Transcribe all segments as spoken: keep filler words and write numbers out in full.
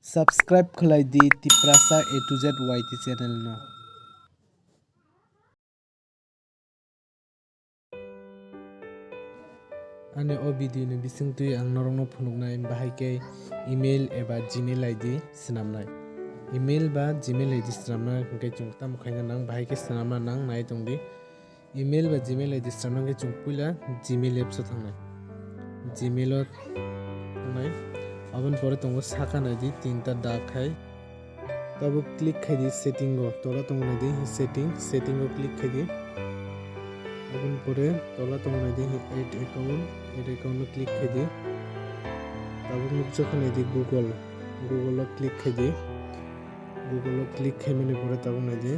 Subscribe khlai di Tiprasa A to Z Y T channel no. Ani o video ni bisingtwi ang norokno phunuknai bahai khe email eba Gmail I D swnamnai. Email ba Gmail I D swnamna hwnkhe chwng tamo khaina nang bahai khe swnamna nang nai tongdi. Email ba Gmail I D swnamna hwnkhe chwng puila Gmail apps o thangnai. Gmail o thangnai. Aboni pore tongo saka naidi tinta dak hai. Tabuk click khaidi setting o, tola tong naidi setting, setting o click khaidi. Aboni pore tola tong naidi add account, add account o click khaidi. Tabuk nukjakha naidi Google, Google o click khaidi. Google o click khaimani pore tabuk naidi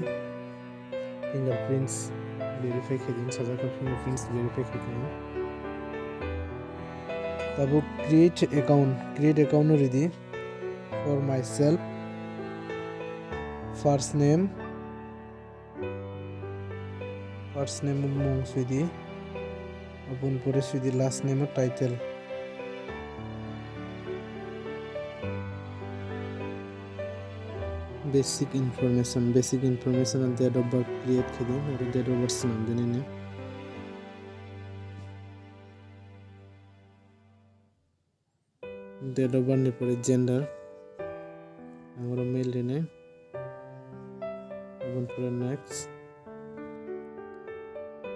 fingerprints verify khaidi, sajak kha fingerprints verify khaidi. Tabuk create account, create account no ridi. For myself, first name, first name mung swidi, aboni pore swidi last name title. Basic information, basic information and date of birth create khaidi, aro date of birth swnam dini. Date of birth ni pore gender, ang oro male rinai. Aboni pore next.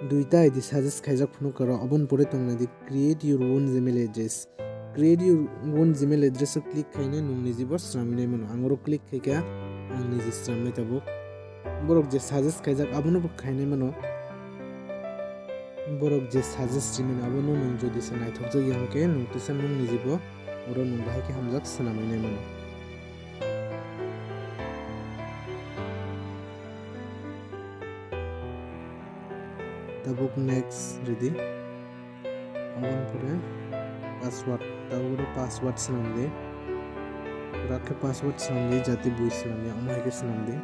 Duita I D suggest khaijak phunuk karo, aboni pore tong naidi create your own Gmail address. Create your own Gmail address o click khainai nwng niji bo swnamwi nai mano. Ang oro click khaikha, ang niji swnamnai tabuk. Borok je suggest khaijak abono bo khainai mano. Borok je suggest rimani abono nwng jodi se naithokjak ya hwnkhe nwng tisa nwng niji bo oro nwng bahai khe hamjak swnamwi nai mano. Tabuk next ridi. Aboni pore password, tabuk oro password swnam di. Rakhe password swnam di, jati bui swnam ya, omo hai khe swnam di.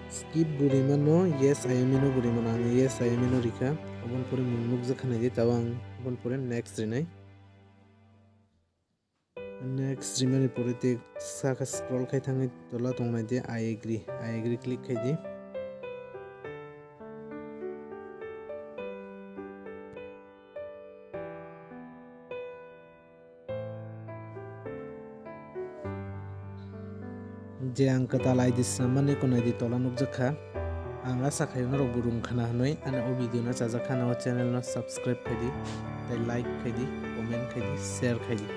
Skip bo rimano, yes I am no bo rimano, ang yes I am no rikha. Aboni pore mung nukjak kha naidi, tabuk ang aboni pore next rinai. Next rimani pore tei saka scroll khai thangwi tola tong naidi I agree, I agree click khai di. Je ang kwtal I D swnammani kunai di tola nukjak kha. Ang asa khai norok bo rung khana hwnwi ani o video no chajak khana o channel no subscribe khai di, tei like khai di, comment khai di, share khai di.